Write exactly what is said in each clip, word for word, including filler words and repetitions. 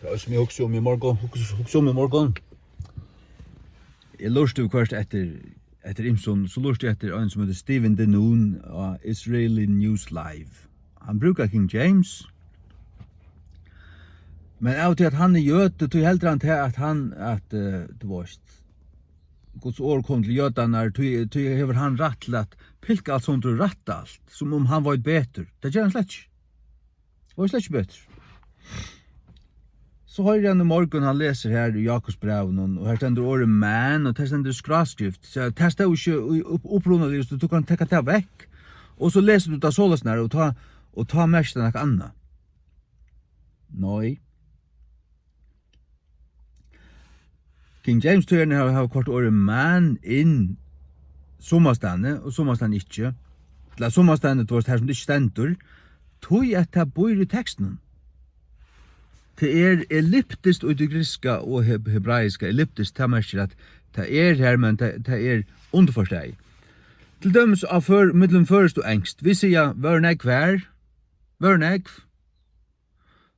Tað er sum eg hugsi um í morgun, hugsi, hugsi um í morgun. Eg lurti viðhvørt eftir, eftir ymsum, so lurti eg eftir ein sum eitur Steven Denoon á Israeli News Live. Hann brúkar King James, men av tí at hann er jødi, tí heldur hann tað at hann, at, eh, tú veist, Guds orð kom til jødarnar, tí, tí hevur hann rætt til at pilka alt sundur og rætta alt, sum um hann veit betur. Tað ger hann slett ikki. Og slett ikki betur. So hoyri eg hann í morgun, hann lesur her í Jakobsbrævinum, og her stendur orðið man, og her stendur skráskrift. So tað stóð ikki í upp-, upprunaliga, so tú kanst taka tað vekk, og so lesur tú tað soleiðis her, og tá, og tá merkir tað nakað annað. Nei. King James týðararnir hava, hava koyrt orðið man inn summastaðni og summastaðni ikki. Ella summastaðni, tú veist, har sum tað ikki stendur, tí at tað býr í tekstinum. Tað er elliptiskt í tí grikska og heb-, hebraiska. Elliptiskt, tað merkir, at tað er her, men tað, tað er undirforstaðið. Til dømis á før-, millum føroyskt og enskt. Vit siga, "Vóru nógv har?" Vóru nógv?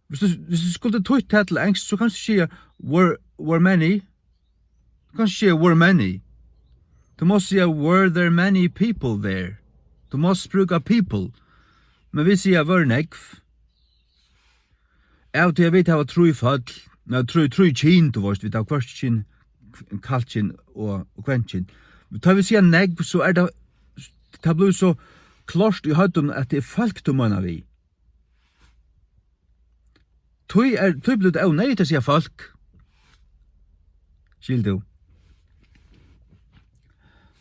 Hvis du, hvis du skuldi týtt tað til enskt, so kanst tú siga, "Were, were many?" Tú kanst siga, "Were many?" Tú mást siga, "Were there many people there?" Tú mást brúka people. Men vit siga, "Vóru nógv?" Av tí at vit hava trý føll, nei, trý, trý kyn, tú veist, vit hava hvørt kyn, k-, kallkyn og, og kvenkyn. Tá vit siga nógv, so er tað, tað blívur so klárt í høvdinum, at tað er fólk, tú meinar við. Tí er, tí blívur tað óneyðugt at siga fólk. Skilur tú?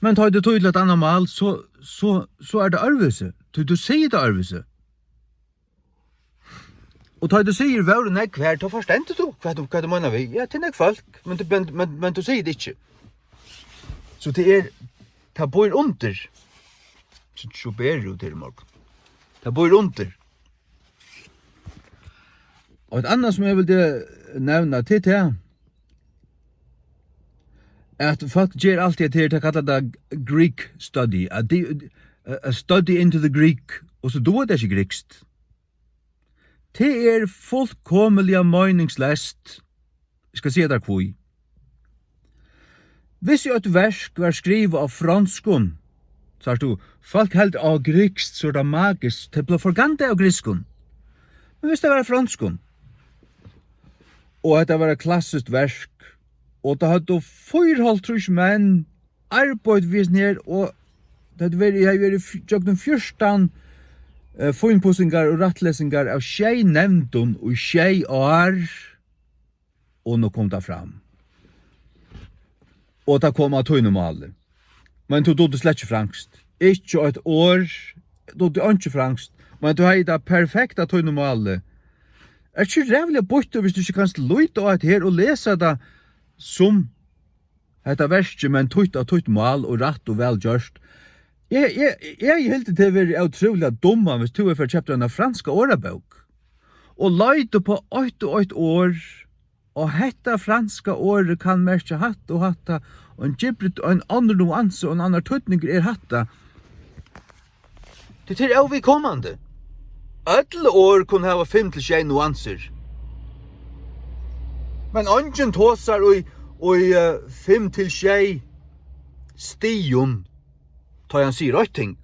Men tá tú týðir til eitt annað mál, so, so, so er tað øðrvísi. Tí tú sigur tað øðrvísi. Og tá tú sigur, "Vóru nógv har?", tá forstendur tú, hvat tú, hvat tú meinar við. Ja, tað er nógv fólk, men tú, men, men, men tú sigur tað ikki. So tað er, tað býr undir. So, so ber út her í morgun. Tað býr undir. Og eitt annað sum eg vildi nevna, tað er tað, at fólk ger altíð at her, tað kallar tað Greek study, a di-, a study into the Greek, og so duga tey ikki grikskt. Tað er fullkomiliga meiningsleyst. Eg skal siga tær hví. Hvis eitt verk var skrivað á fronskum, sært tú, fólk heldur, á, grikskt, so er tað magiskt, tað bleiv forgandað av grikskum. Men hvis tað var á fronskum, og hetta var eitt klassiskt verk, og tað høvdu fýraoghálvtrýss menn arbeitt við hesum her, og tað hevði verið, eg hevði verið f-, gjøgnum fjúrtan, eh, fínpussingar og rættlesingar av sjey nevndum í sjey ár, og nú kom tað fram. Og tað kom á tínum máli. Men tú dugdi slett ikki franskt. Ikki eitt orð, dugdi einki franskt. Men tú hevði tað perfekt á tínum máli. Er ikki ræðuliga býttur, hvis tú ikki kanst líta á hetta her og lesa tað sum hetta verkið, men týtt á títt mál og rætt og væl gjørt. Eg, eg, eg hevði hildið teg verið ótrúliga dumman, hvis tú hevði farið keypt eina franska orðabók og leit upp á eitt og eitt orð, og hetta franska orðið kann merkja hatta og hatta, og ein gibrit, ein annar nuansa og ein annar týdningur er hatta. Tí tað er óviðkomandi. Øll orð kunnu hava fimm til sjey nuansir. Men eingin tosar í, í, eh, fimm til sjey stigum, tá hann sigur eitt ting.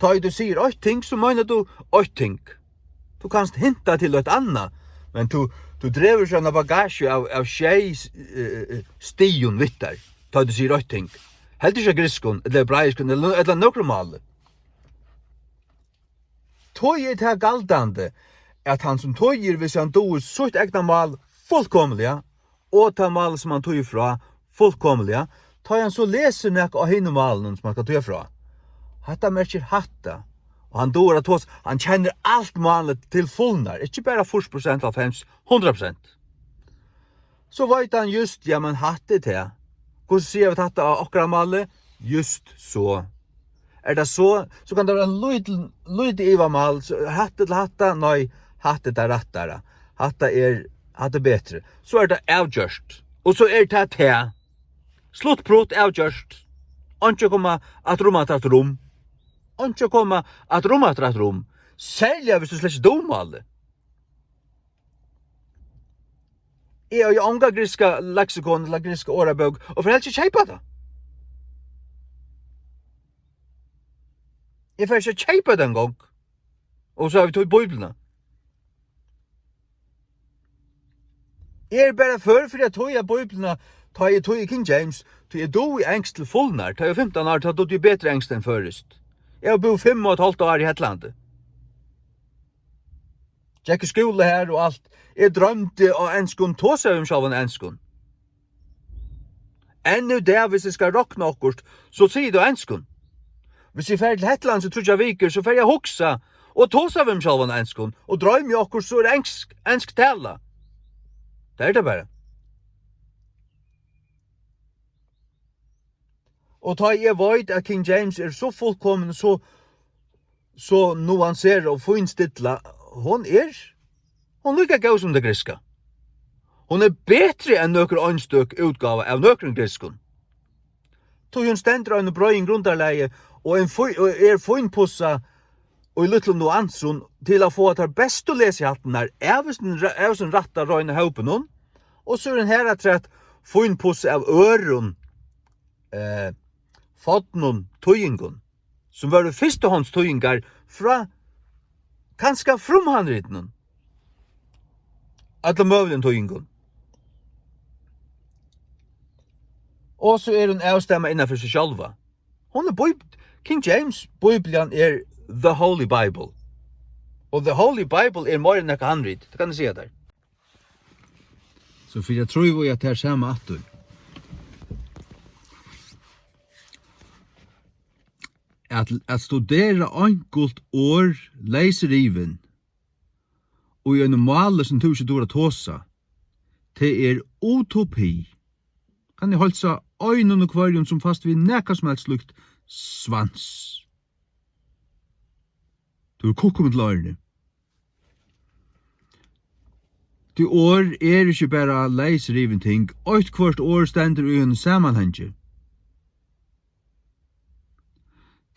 Tá ið tú sigur eitt ting, so meinar tú eitt ting. Tú kanst hinta til eitt annað, men tú, tú dregur so eina bagasju av, av sjey, eh, eh, stigum við tær, tá tú sigur eitt ting. Heldur ikki á grikskum, ella hebraiskum, ella, ella nøkrum máli. Tí er tað galdandi, at hann sum týðir, hvis hann dugir sítt egna mál fullkomiliga, og tað mál, sum hann týðir frá, fullkomiliga, tá ið hann so lesur nakað á hinum málunum, sum hann skal týða frá. Hatta merkir hatta. Og hann dugir at tosa, hann kennir alt málið til fulnar, ikki bara fýrs prosent, hálvfems, hundrað prosent. So veit hann júst, ja, men hatta er tað. Hvussu siga vit hatta á okkara máli? Júst so. Er tað so, so kann tað vera ein lítil, lítið ivamál, so hatta til hatta, nei, hatta er tað rættara. Hatta er, hatta er betri. So er tað avgjørt. Og so er tað tað. Sluttprutt, avgjørt. Einki at koma aftur um, aftur, aftur um. Einki at koma aftur um, aftur, aftur um. Serliga, hvis tú slett ikki dugir málið. Eg eigi onga grikska leksikon ella grikska orðabók og fari helst ikki at keypa tað. Eg fari ikki at keypa tað eingong. Og so havi eg tí Bíbliuna. Eg eri bara før fyri at týða Bíbliuna, tá eg týði King James, tí eg dugi enskt til fulnar. Tá eg var fimtan ár, tá dugdi eg betri enskt enn føroyskt. Eg havi búð fimm og eitt hálvt ár í Hetlandi. Gekk í skúla har og alt. Eg droymdi á enskum, tosaði við meg sjálvan á enskum. Enn í dag, hvis eg skal rokna okkurt, so sigi eg tað á enskum. Hvis eg fari til Hetlands í tríggjar vikur, so fari eg at hugsa og tosa við meg sjálvan á enskum, og droymi okkurt, so er ensk, ensk tala. Tað er tað bara. Og tá eg veit, at King James er so fullkomin, so, so nuanserað og fínstillað, hon er, hon líka góð sum tað grikska. Hon er betri enn nøkur einstøk útgáva av nøkrum grikskum. Tí hon stendur á einum breiðum grundarlagi og ein fí-, og er fínpussað í lítlum nuansum til at fáa tær bestu lesihættirnar av hesum ra-, av hesum rætta reina hópinum, og so er hon harafturat fínpussað av øðrum, eh, fornum týðingum, sum vóru fyrstuhandstýðingar frá kanska frumhandritinum, øllum møguligum týðingum. Og so er hon avstemmað innan fyri seg sjálva. Hon er bíb-, King James, Bíblian er the Holy Bible. Og the Holy Bible er meira enn nakað handrit, tað kann eg siga tær. So fyri at trúgva í at tað er sama aftur. At, at studera einkult orð leysrivin í einum máli, sum tú ikki dugir at tosa, tað er utopi. Kann eg heilsa einum og hvørjum, sum fæst við nakað sum helst slíkt svans. Tú er kukkur millum oyruni. Tí orð er ikki bara leysrivin ting. Eitt hvørt orð stendur í einum samanhangi.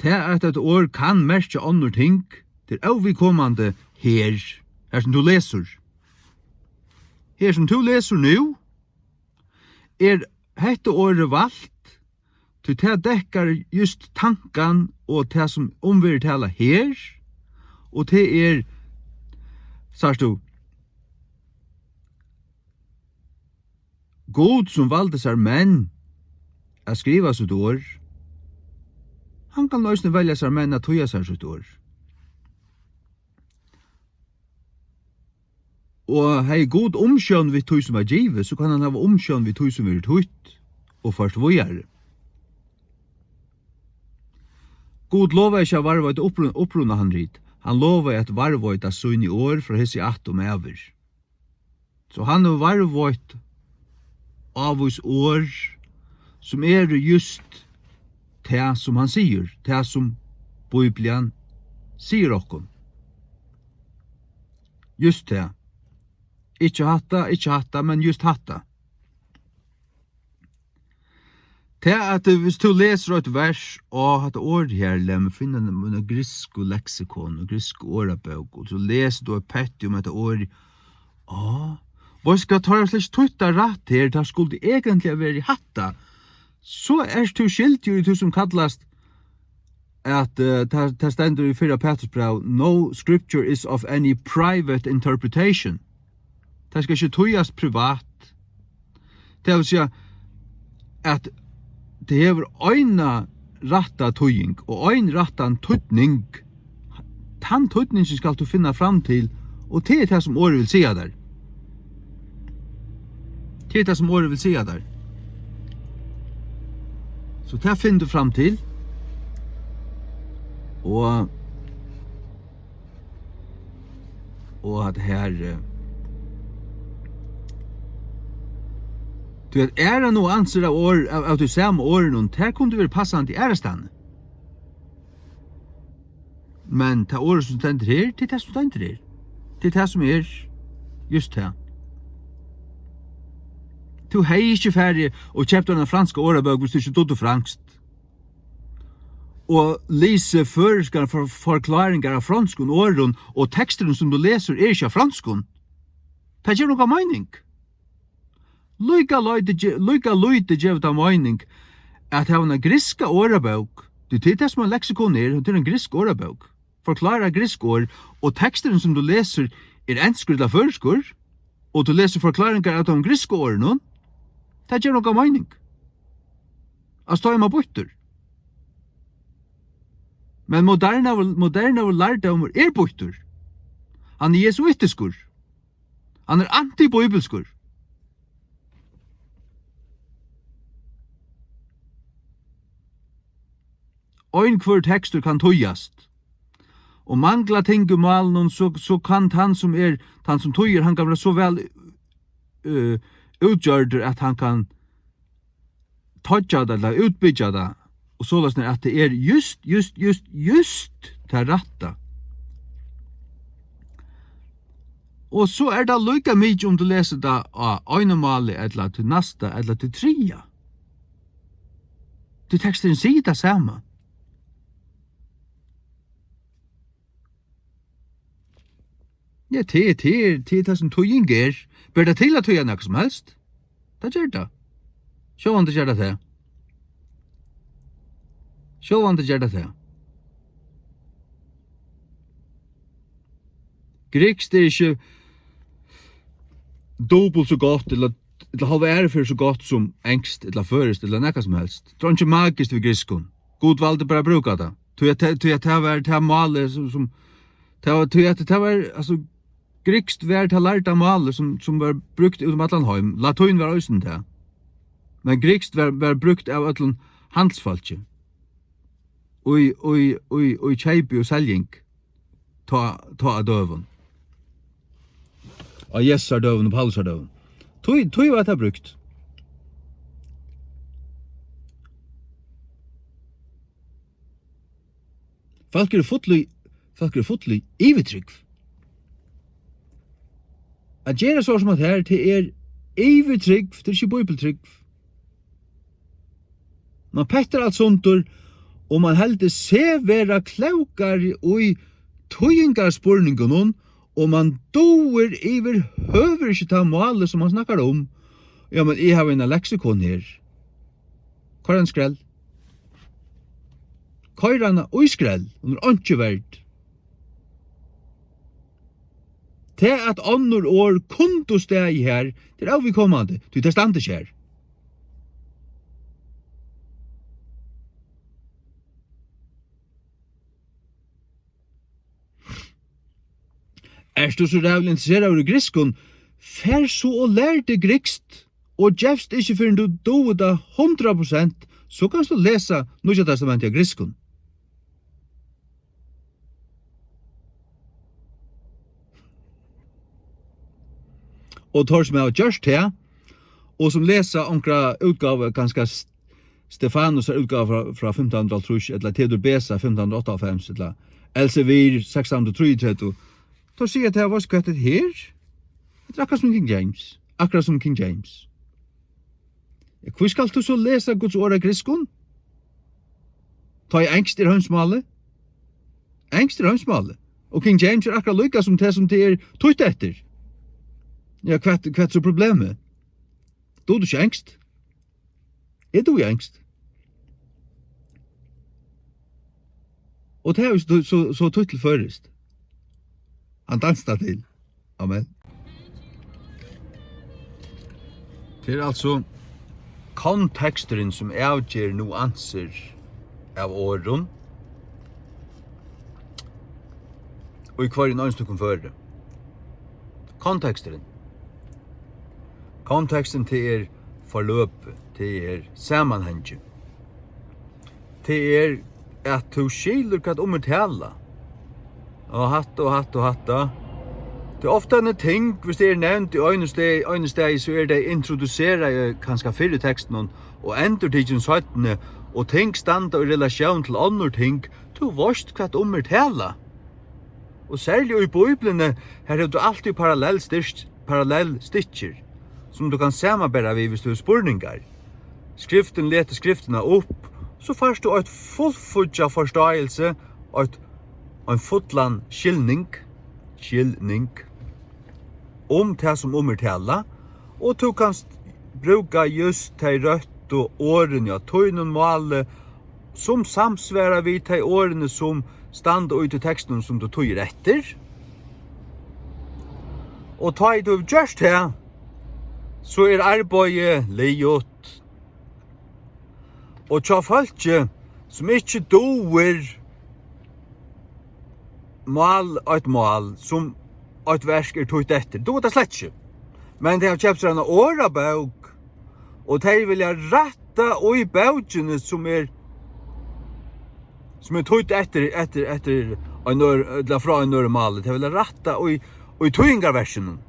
Tað, at eitt orð kann merkja onnur ting, tað er óviðkomandi her, her sum tú lesur. Her sum tú lesur nú, er hetta orðið valt, tí tað dekkar júst tankan og tað, sum um verður talað her, og tað er, sært tú, Gud, sum valdi sær menn at skriva sítt orð, hann kann eisini velja sær menn at týða sær sítt orð. Og hevði Gud umsjón við tí, sum var givið, so kann hann hava umsjón við tí, sum verður týtt og ført víðari. Gud lovaði ikki at varðveita uppruna, upprunahandrit. Hann lovaði at varðveita síni orð frá hesi ætt um ævir. So hann hevur varðveitt ávís orð, sum eru júst tað, sum hann sigur, tað, sum Bíblian sigur okkum. Júst tað. Ikki hatta, ikki hatta, men júst hatta. Tað at, eh, hvis tú lesur eitt vers, á, hatta orðið her, lat meg finna mína grísku leksikon og grísku orðabók, og so lesur tú eitt petti um hetta orðið, á, veitst hvat, teir hava slett ikki týtt tað rætt her, tað skuldi eigentliga verið hatta. So ert tú skyldigur í tí, sum kallast at, eh, tað, tað stendur í fyrra Pætursbræv: "No scripture is of any private interpretation." Tað skal ikki týðast privat. Tað vil siga, at tað hevur eina rætta týðing og ein rættan týdning. Tann týdningin skal tú finna fram til, og tað er tað, sum orðið vil siga tær. Tað er tað, sum orðið vil siga tær. So tað finnur tú fram til. Og, og at her, eh, tú veit, er tað nú ansur av orð, av, av tí sama orðinum, tað kundi verið passandi aðrastaðni. Men tað orðið, sum stendur her, tað er tað, sum stendur her. Tað er tað, sum er júst tað. Tú hevði ikki farið og keypt eina franska orðabók, hvis tú ikki dugdi franskt. Og lisið føroyskar for-, forkláringar av fronskum orðum, og teksturin, sum tú lesur, er ikki á fronskum. Tað gevur onga meining. Líka lítið ge-, líka lítið gevur tað meining at hava eina grikska orðabók. Tí tað er tað, sum ein leksikon er, tað er ein griksk orðabók. Forklárar griksk orð, og teksturin, sum tú lesur, er enskur ella føroyskur, og tú lesur forkláringar av teimum griksku orðunum, tað gevur onga meining. Altso, tá er mann býttur. Men modernaður, modernaður lærdómur er býttur. Hann er jesuitiskur. Hann er antibíbilskur. Ein hvør tekstur kann týðast. Og mangla ting í málinum, so, so kann tann, sum er, tann, sum týðir, hann kann vera so væl, eh, útgjørdur, at hann kann toyggja tað ella útbyggja tað, og soleiðis er, at tað er júst, júst, júst, júst tað rætta. Og so er tað líka mikið, um tú lesur tað á einum máli, ella til næsta, ella til triðja. Tí teksturin sigur tað sama. Ja, tað er, tað er, tað er tað, sum týðing er. Ber tað til at týða nakað sum helst? Tað ger tað. Sjálvandi ger tað tað. Sjálvandi ger tað tað. Grikskt er ikki dupult so gott, ella, ella hálva aðru ferð so gott sum enskt, ella føroyskt, ella nakað sum helst. Tað er einki magiskt við grikskum. Gud valdi bara at brúka tað. Tí at, tí at tað var tað málið, sum, sum, tað var, tí at tað var, altso, grikskt var tað lærda málið, sum, sum var brúkt út um allan heim. Latín var eisini tað. Men grikskt var, var brúkt av øllum handilsfólki. Í, í, í, í keypi og seljing. Tá, tá á døgum. Á Jesusar døgum og Paulusar døgum. Tí, tí var tað brúkt. Fólk eru full í, fólk eru full í yvirtrúgv. At gera so sum at her, tað er yvirtrúgv, tað er ikki bíbiltrúgv. Man pettar alt sundur, og man heldur seg vera klókari í týðingarspurningunum, og man dugir yvirhøvur ikki tað málið, sum man snakkar um. Ja, men eg havi eina leksikon her. Koyr hana í skrell. Koyr hana í skrell, hon er einki verd. Tað, at onnur orð kundu staðið har, tað er óviðkomandi, tí tað standa ikki har. Ert tú so ræðuliga interesseraður í grikskum, far so og lær teg grikskt, og gevst ikki, fyrr enn tú dugir tað hundrað prosent, so kanst tú lesa Nýggja Testamentið á grikskum. Og teir, sum hava gjørt tað, og sum lesa onkra útgávu, kanska St-, Stefanusar útgávu frá, frá fimtan hundrað og hálvtrýss, ella Theodor Beza fimtan hundrað og áttaoghálvfems, ella Elsevier sekstan hundrað og trýogtretivu, teir siga, at tað, veitst hvat, hetta her, hetta er akkurát sum King James. Akkurát sum King James. Ja, hví skalt tú so lesa Guds orð á grikskum? Tá ið enskt er heimsmálið. Enskt er heimsmálið. Og King James er akkurát líka sum tað, sum tað er týtt eftir. Ja, hvat, hvat so problemið? Dugir tú ikki enskt? Eg dugi enskt. Og tað er so, so, so týtt til føroyskt. Hann dansar til. Amen. Tað er altso konteksturin, sum avger nuansir av orðum í hvørjum einstøkum føri. Konteksturin. Konteksturin, tað er forløpið, tað er samanhangin. Tað er, at tú skilur, hvat um er tala. Og hatta og hatta og hatta. Tað er ofta eini ting, viss tað er nevnt í einum stað, einum staði, so er tað introduserað, eh, kanska fyrr í tekstinum og endurtikin seinni, og ting standa í relatión til onnur ting. Tú veitst, hvat um er tala. Og serliga í Bíbliuni, har hevur tú altíð parallell styrk-, parallell stykkir, sum tú kanst samanbera við, viss tú hevur spurningar. Skriftin letur skriftina upp, so fært tú eitt fullfíggjað forstáilsi, eitt, ein fullan skilning, skilning, um tað, sum um er tala, og tú kanst brúka júst tey røttu orðini á tínum máli, sum samsvara við tey orðini, sum standa í tí tekstinum, sum tú týðir eftir. Og tá ið tú hevur gjørt tað, so er arbeiðið liðugt. Og hjá fólki, sum ikki dugir mál, eitt mál, sum eitt verk er týtt eftir, dugir tað slett ikki. Men tey hava keypt sær eina orðabók, og tey vilja rætta í bókini, sum er, sum er týtt eftir, eftir, eftir ein ør-, ella frá ein øðrum máli. Tey vilja rætta í, í týðingarverkinum.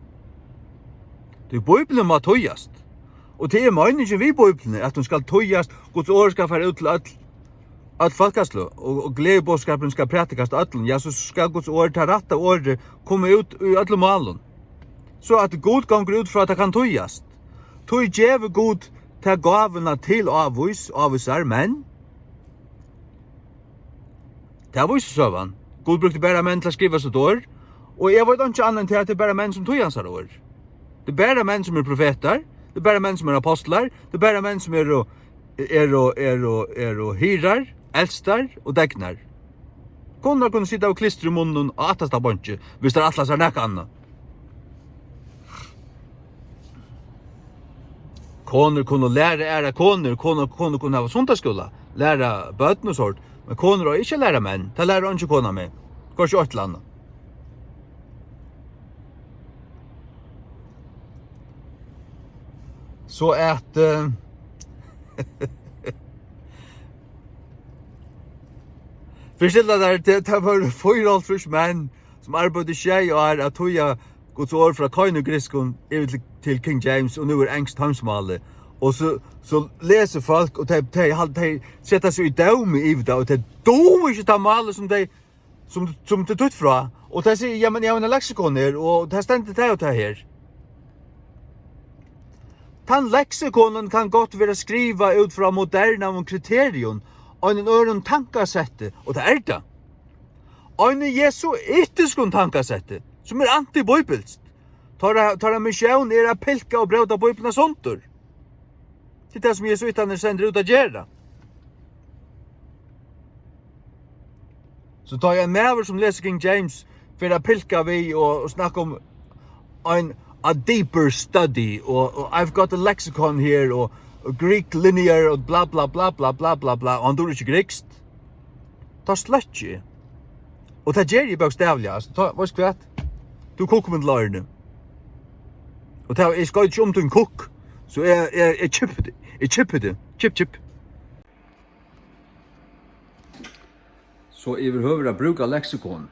Tí Bíblian má týðast. Og tað er meiningin við Bíbliuni, at hon skal týðast, Guds orð skal fara út til øll, øll fólkasløg, og, og gleðiboðskapurin skal prædikast øllum. Ja, so skal Guds orð, tað rætta orðið, koma út í øllum málum, so at Gud gongur út frá, at tað kann týðast. Tí gevur Gud ta gávuna til ávís, ávísar menn. Tað vísir søgan. Gud brúkti bara menn til at skriva sítt orð, og eg veit einki annað enn tað, at tað er bara menn, sum týða hansara orð. Tað er bara menn, sum eru profetar, tað er bara menn, sum eru apostlar, tað er bara menn, sum eru, eru, eru, eru hirðar, eldstar og degnar. Konurnar kunnu sita og klistra í munnin á aftasta bonki, viss tær ætla sær nakað annað. Konur kunnu læra aðrar konur, konur, konur kunnu hava sunnudagsskúla, læra børn og sovorðið, men konur eiga ikki at læra menn. Tað lærir eingin kona meg. Hvørki eitt ella annað. So at, eh, fyri stilla tær, tað, tað vóru fýraoghálvtrýss menn, sum arbeiddu í sjey ár at týða Guds orð frá keinugrikskum yvir til, til King James, og nú er enskt heimsmálið. Og so, so lesur fólk, og tey, tey, tey seta seg í dómi yvir tað, og tey duga ikki tað málið, sum tey, sum, sum tað er týtt frá. Og tey siga, "Jamen, eg havi eina leksikon her, og tað stendur tað og tað her." Tann leksikonin kann gott vera skrivað út frá modernum kriterium, einum øðrum tankasetti, og tað er tað. Einum jesuitiskum tankasetti, sum er antibíbilskt. Teirra, teirra missión er at pilka og bróta Bíbliuna sundur. Tað er tað, sum jesuitarnir eru sendir út at gera. So tá ein maður, sum lesur King James, fer at pilka við og, og snakka um ein, a deeper study, og, og "I've got a lexicon here", og, og "Greek linear", og bla, bla, bla, og hann dugir ikki grikskt, tá sløkki eg. Og tað geri eg bókstavliga, altso, tá, veitst hvat? Tú kukkur mín til oyruni. Og tá, eg skoyt ikki um tín kukk, so eg, eg, eg kippi teg, eg kippi teg, kipp, kipp. So yvirhøvur at brúka leksikon,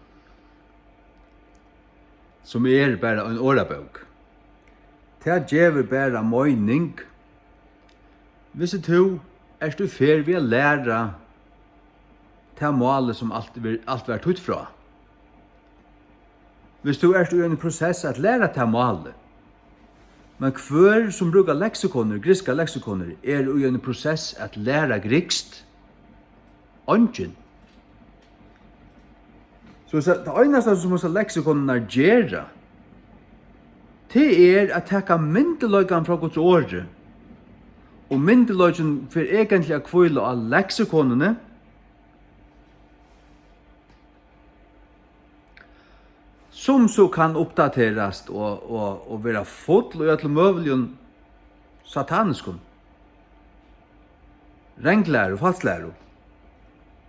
sum er bara ein orðabók, tað gevur bara meining, viss tú ert í ferð við at læra tað málið, sum alt ver-, alt var týtt frá. Viss tú ert í einum prosess at læra tað málið, men hvør sum brúkar leksikonir, grikskar leksikonir, er í einum prosess at læra grikskt? Eingin. So, so tað einasta, sum hesar leksikonirnar gera, tað er at taka myndugleikan frá Guds orði, og myndugleikin fer eigentliga at hvíla á leksikonini, sum so kann uppdaterast og, og, og vera full í øllum møguligum sataniskum ranglæru, falsklæru.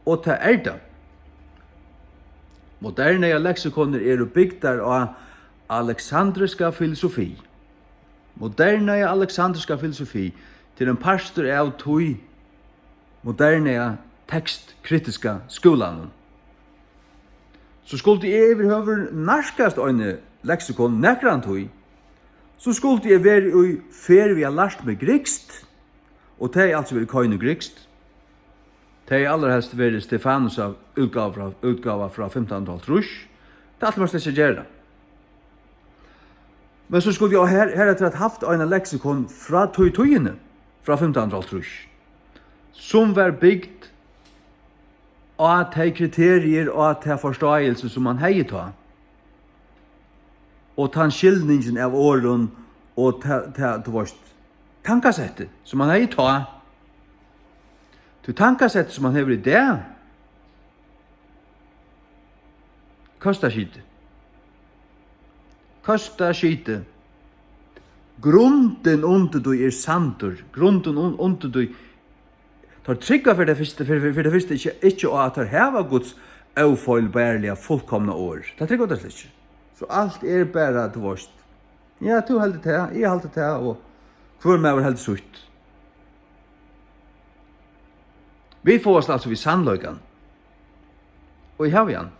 Og tað er tað. Modernaðar leksikonir eru bygdar á aleksandriska filosofi. Modernaða aleksandriska filosofi, tað er ein partur av tí modernaða tekstkritiska skúlanum. So skuldi eg yvirhøvur nærkast eini leksikon nakrantíð, so skuldi eg verið í ferð við at lært meg grikskt, og tað hevði altso verið keinugrikskt. Tað hevði allarhelst verið Stefanusa útgáva frá, útgáva frá fimtan hundrað og hálvtrýss. Tað ætlar mær slett ikki at gera. Men so skuldi eg her, her afturat havt eina leksikon frá tí tíðini, frá fimtan hundrað og hálvtrýss, sum var bygd á tey kriteriir og á ta forstáilsi, sum mann hevði tá, og tann skilningin av orðum og ta, ta, tú veist, tankasetti, sum hann hevði tá. Tí tankasetti, sum hann hevur í dag, kostar skitið. Kostar skitið. Grundin undir tí er sandur. Grundin un-, undir tí. Teir trúgva fyri tað fyrsta, fyri, fyri, fyri tað fyrsta ikki, ikki á, at teir hava Guds ófeilbarliga, fullkomna orð. Tað trúgva teir slett ikki. So alt er bara, tú veist, ja, tú heldur tað, eg haldi tað, og hvør maður heldur sítt. Vit fáast altso við sannleikan. Og eg havi hann.